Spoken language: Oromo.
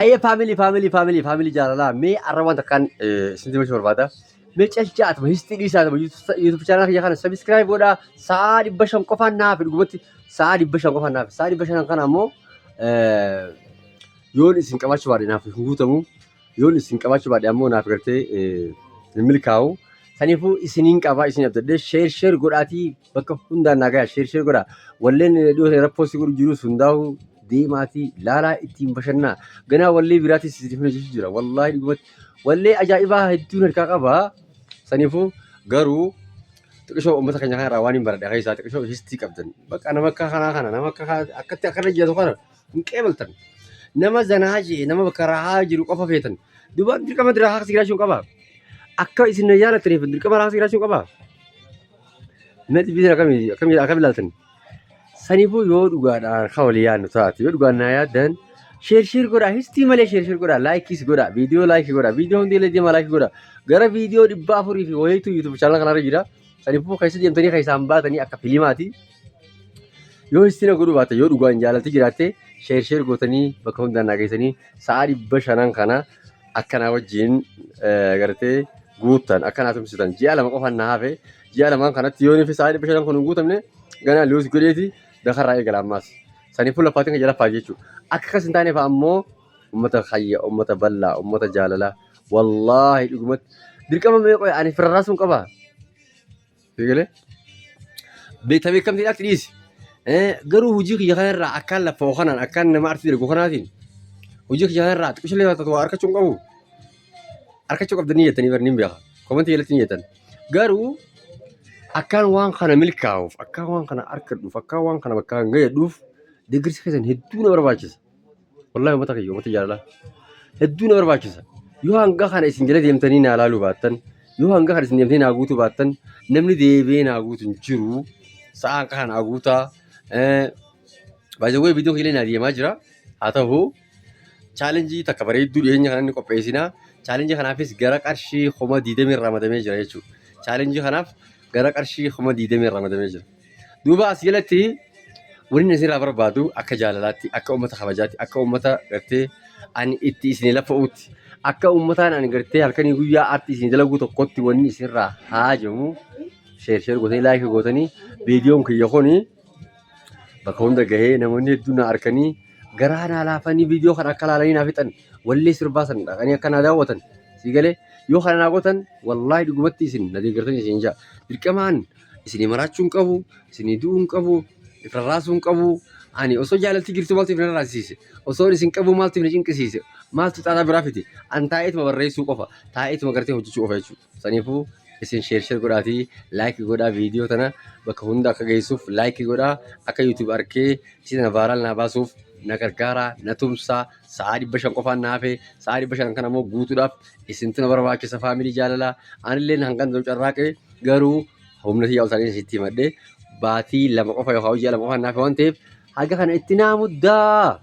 Ayyee family, family, family, family jaalalaa, mee arra wanta kan isin himachuu barbaada. Mee calchaatuma histii dhiisaatuma YouTube channel kiyya kana subscribe godhaa. Sa'aa 500 qofaan naaf, dhugumatti sa'aa 500 qofaan naaf. Sa'aa 500 kana ammoo yoon isin qabaachuu baadhe naaf hin guutamu. Yoon isin qabaachuu baadhe ammoo naaf gartee hin milkaa'u. Saniifuu isiniin qabaa, isin abdadhee share share godhaatii bakka hundaan naa gahaa, share share godhaa. Walleen dhiyoo irra post godhu jirus hundaa'u deemaatii laalaa, ittiin bashannaa. Ganaa wallee biraatis isiniif hojjechuu jira. Wallaahi dhugumatti wallee ajaa'ibaa hedduun harkaa qabaa. Saniifuu garuu xiqishoo uummata keenya kanarraa waan hin baradhe keessaa xiqishoo histii qabdan. Bakka nama akka kanaa kana, nama akka akkatti akkana jiraatu kana hin qeebaltan. Nama zanaa jee, nama bakka rahaa jiru qofa feetan. Duuba dirqama rahaa keessa jiraachuu qaba. Akka isin na jaalattaniif dirqama rahaa keessa jiraachuu qaba. Natti biisin akkamii akkamii akkam ilaaltan? Saniifuu yoo dhugaadhaan kan walii yaadnu taate, yoo dhugaan naa yaaddan, share share godhaa, histii malee share share godhaa, likeis godhaa, viidiyoo like godhaa, viidiyoo hundi illee deemaa like godhaa. Gara viidiyoo 400 fi wayiitu YouTube channel kanarra jira. Saniifuu keessa deemtanii keessaan baatanii akka filimaati. Yoo histii na godhuu baate, yoo dhugaan jaalalti jiraatte, share share gootanii bakka hundaan naa geessanii sa'aa 500 kana akkanaa wajjin gartee guuttan, akkanaa tumsitan. Ji'a 2 qofaan na hafe. Ji'a lamaan kanatti yoo nufi sa'aa 500 kun hin guutamne, ganaa luus godheeti dakarraa eegala ammaas. Saniifuu laffaatiin kan jalaffaa jechuudha. Akka akkas hin taaneef ammoo uummata hayya, uummata bal'aa, uummata jaalalaa, wallaahi dhugumatti dirqama meeqa ani firarraasuun qaba. Eegalee beekta beekamtiidhaatti dhiisi. Garuu hojii kiyya kanarraa akkaan laffa'u kanaan, akkaan nama artii dalgu kanaatiin, hojii kiyya kanarraa xiqqishallee taatu waa argachuu hin qabu. Argachuu qabdanii jettanii bari niin beeka. Comment jalatti ni jettan. Garuu akkaan waan kana milkaa'uuf, akkaan waan kana argadhuuf, akkaan waan kana bakka hin gayyadhuuf deeggarsi keessan hedduu na barbaachisa. Wallahi uummata kiyya, uummata jaalalaa hedduu na barbaachisa. Yoo hanga kana isin jala deemtanii naa laaluu baattan, yoo hanga kana isin deemtanii naa guutuu baattan, namni deebi'ee naa guutu hin jiru. Sa'a hanga kana naa guutaa. Baay'ee viidiyoo kiyya naa deemaa jira. Haa ta'u, challenge takka bareedduu dhiyeenya kana inni qopheessinaa. Challenge kanaafis gara qarshii 20,000 ramadamee jira jechuudha. Challenge kanaaf gara qarshii 20,000 ramadamee jira. Duuba as jalatti wanni isinirraa barbaadu, akka jaalalaatti, akka uummata kabajaatti, akka uummata gartee ani itti isinii laffa'uutti, akka uummataan ani gartee halkanii guyyaa aartii isinii dalaguu tokkotti, wanni isinirraa haajamu share share gootanii, like gootanii, viidiyoon kiyya kuni bakka hunda gahee namoonni hedduun na arkanii garaa naa laafanii viidiyoo kana akka laalanii naa fixan, wallee sirbaa san dhaqanii akka naa daawwatan sii galee, yoo kana naa gootan, wallaahi dhugumatti isin na deeggartanii isin jaa. Dirqamaan isinii maraachuu hin qabu, isinii du'uu hin qabu, if rarraasuu hin qabu. Ani osoo jaalalti jirtu maaltu if na rarraasisiise? Osoo isin qabu maaltu if na cinqisiise? Maaltu xaaxaa biraa fide? An taa'eetuma barreessuu qofa, taa'eetuma gartee hojjechuu qofa jechuudha. Saniifuu isin share share godhaatii like godhaa, viidiyoo tana bakka hunda akka geessuuf like godhaa, akka YouTube arkee isii tana viral naa baasuuf na gargaaraa, na tumsaa. Sa'aa 500 qofaan na hafe. Sa'aa 500 kana immoo guutuudhaaf isintu na barbaachisa, family jaalalaa. Anillee hangan ta'u carraaqee, garuu humna tiyyaa ol ta'anii isitti himadhee baatii 2 qofa yookaan ji'a 2 qofaan na hafe waan ta'eef, haga kana itti naa muddaa.